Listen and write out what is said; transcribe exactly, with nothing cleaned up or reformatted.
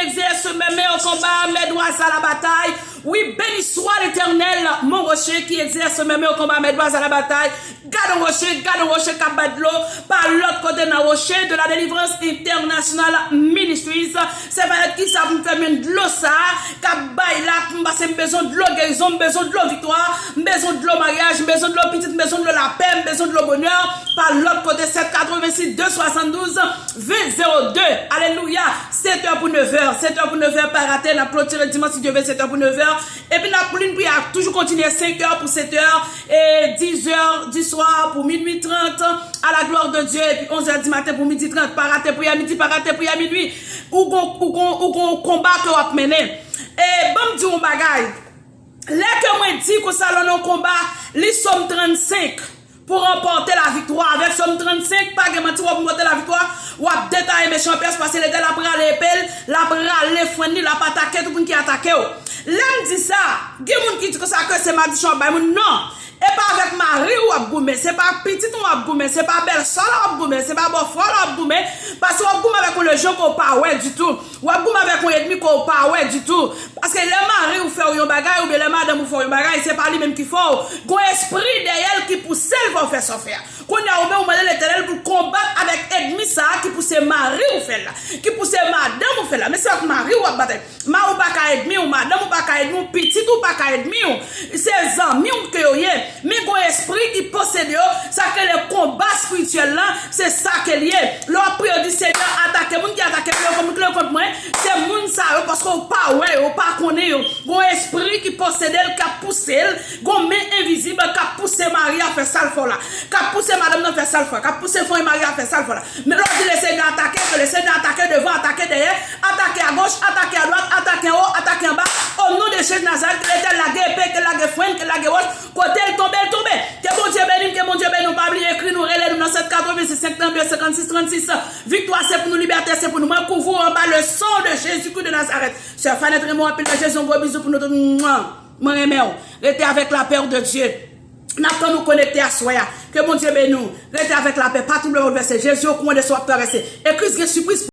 Exerce mes mains au combat, mes doigts à la bataille. Oui, béni soit l'Éternel, mon rocher qui exerce mes mains au combat, mes doigts à la bataille. Gade yon woche, gade yon woche k ap bay dlo pa lòt kote nan Rocher de la Délivrance International Ministries. Se pa nèt ki sa pou m fè men dlo sa k ap bay la pou m pase, m bezwen dlo gerizon, m bezwen dlo viktwa, m bezwen dlo maryaj, m bezwen dlo pitit, m bezwen dlo lapè, m bezwen dlo bonè pa lòt kote. Sèt katrevensis de swasanndouz ven zewo de. Alelouya. Sèt è pou nèf è, sèt è pou nèf è pa rate, n ap klotire dimanch si Dye vle, sèt è pou nèf è. Epi n ap, lin priyè a toujou kontinye, senk è pou sèt è, e diz è di swa pou minui trant, à la gloire de Dieu, epi onz è di maten pou midi trant, pa rate priyè midi, pa rate priyè minui. Ou gon, ou gon, ou gon konba ke w ap mennen. E ban m di w yon bagay. Lè ke mwen di konsa lè w nan yon konba, li Sòm trannsenk pou ranpòte laviktwa. Avèk Sòm trannsenk, pa gen manti, w ap ranpòte laviktwa, w ap detaye mechan pyès, paske Letènèl ap rale epe l, l ap rale frenn li, l ap atake tout moun ki atake w. Lè m di sa, gen moun ki di konsa ke se madichon w ap bay moun. Non! E pa avèk mari w w ap goumen, se pa pitit ou w ap goumen, se pa bèlsè w w ap goumen, se pa bòfrè w w ap goumen, paske w ap goumen avèk yon lejyon ke w pa wè ditou. W ap goumen avèk yon ènmi ke w pa wè ditou. Paske lè mari w fè w yon bagay, oubyen lè madanm ou fè w yon bagay, se pa li menm ki fè w. Gon espri dèyè l ki pouse l fè w fè sa w fè a. Kounye a, ou menm ou mande Letènèl pou l konbat avèk ènmi sa a ki pouse mari w fè l la, ki pouse madanm ou fè l la. Men se avèk mari w w ap batay. Mari w pa ka ènmi w, madanm ou pa ka ènmi w, pitit ou pa ka ènmi w. Se zanmi w ke yo ye. Men gon espri ki posede yo, sa k rele konba espirityèl la, se sa ke l ye. Lè w ap priye, w di, Senyè, atake moun ki atake m yo, kont, yo kont mwen, se moun sa yo, paske w pa wè yo, w pa konnen yo. Gon espri ki posede l, k ap pouse l, gon men envizib k ap pouse mari a fè sa l fè w la, k ap pouse madanm nan fè sa l fè, k ap pouse fanmi mari a fè sa l fè w la. Men lè w di, le Senyè atake, ke le Senyè atake devan, atake dèyè, atake agoch, atake adwat, atake anwo, atake anba. O non de Jezi Nazarèt, ke Letènèl lage epe, ke lage frenn, ke lage wòch, kote l tonbe, l tonbe. Ke Bondye beni n, ke Bondye beni w. Pa bliye ekri nou, rele nou nan sèt katrevensis senk trannde senkannsis trannsis. Viktwa se pou nou, libète se pou nou. Mwen kouvri w anba le sang de Jésus-Christ de Nazareth. Sè Fanette Raymond, anpil nan Jezi, yon gwo bizou pou nou tout. Mwen renmen w. Rete avèk lapè de Dye. N ap tann ou konekte aswè a. Ke Bondye beni w. Rete avèk lapè. Pa twouble, pa boulvèse. Jezi okouran de sa w ap travèse. E Kris gen sipriz pou